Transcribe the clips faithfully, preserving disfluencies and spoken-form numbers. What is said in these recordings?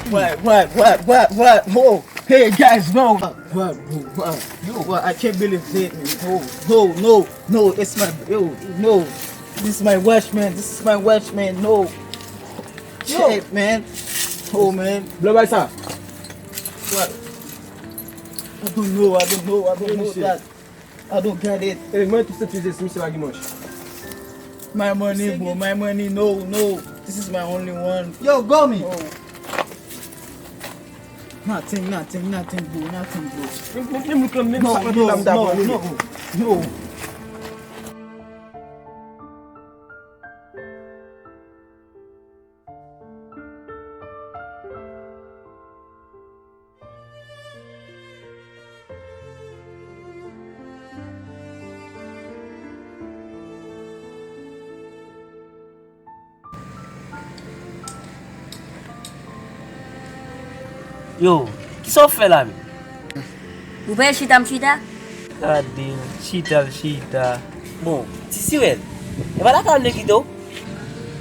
What, what, what, what, what? Oh, hey guys, no. What, what, what? Yo, what? I can't believe it, man. No, no, no, no. It's my, yo, no. This is my watch, man. This is my watch, man. No. Yo. Shit, man. Oh, man. Blan bay sa. What? I don't know, I don't know, I don't know that. I don't get it. Hey, mwen tou se peze si misye pa gen manch. My money, bro. My money, no, no. This is my only one. Yo, Gomi. Oh. Nothing, nothing, nothing, bro. Nothing, bro. Menm, menm, menm look lan, menm no, sa, no, menm dam no, no, no. Yo, kisa w fè la menm? Ou pa wè chita m chita? Gade l, chita l chita. Bon, ti sirèl, e pa lakay ou m te kite w?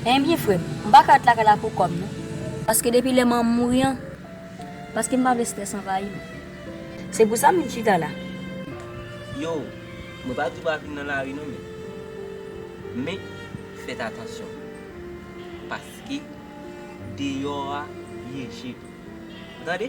Ebyen, frè m, m pa ka ret lakay la pou kòb non. Paske depi lè manman m mouri an, paske m pa vle strès anvayi m. Se pou sa m vin chita la. Yo, mwen pa di w pa vin nan lari non, men, men fèt atansyon. Paske deyò a byen je tou. Ou tande?